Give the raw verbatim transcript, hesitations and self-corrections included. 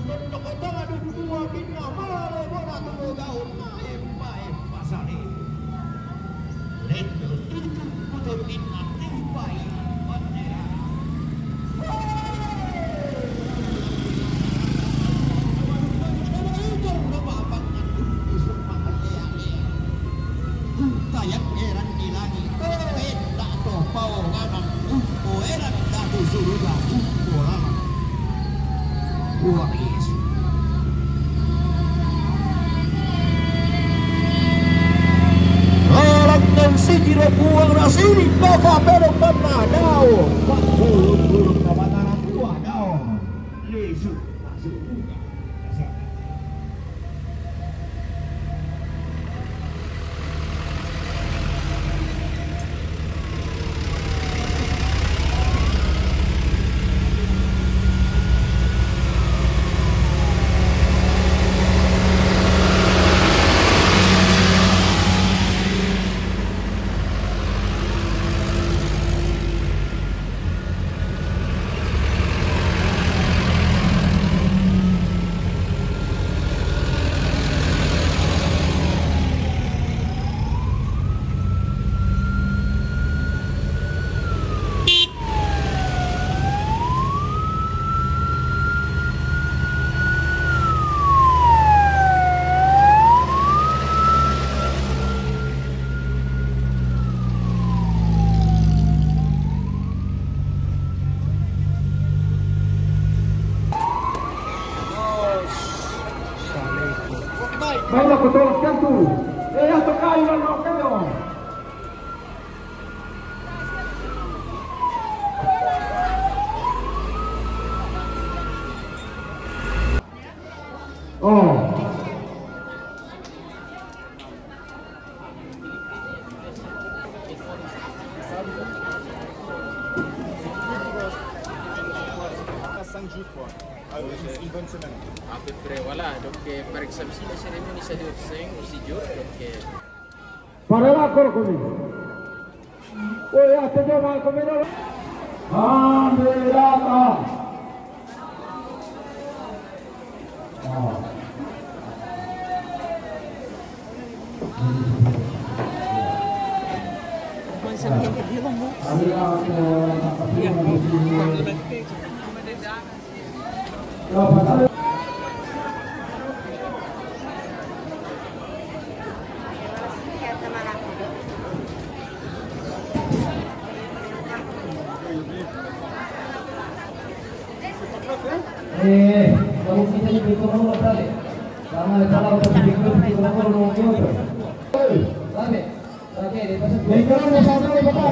Toko tanga dua pinna male bona tu gaun main pae pasale. Lendo tutu kutu pinna tipai bandera. Tayan eran di langit, endak to paonganan, umpo eran datu suruga, umpo lalang. Puang Yesus. Lalang dan siji ro puang rasini, bapa pedok panah dao, bak bulung-bulung na mataran buah dao. Yesus. Baiklah, betul tentu. Eh, ya, sekali, Bang, kau kena. Oh. Cinq jours, quoi. Ah oui, une bonne semaine. À peu près, voilà. Donc, euh, par exemple, si la cérémonie, ça dure cinq ou six jours, donc, euh, Para la koro kumi. Oya, te jama kumi no. Ambilata. Eh, kamu kita ni bertemu apa tadi? Sama kalau kita pikir kita mau mau kita. Hei, dame. Oke, di pasal. Venga, vamos a darle, papá.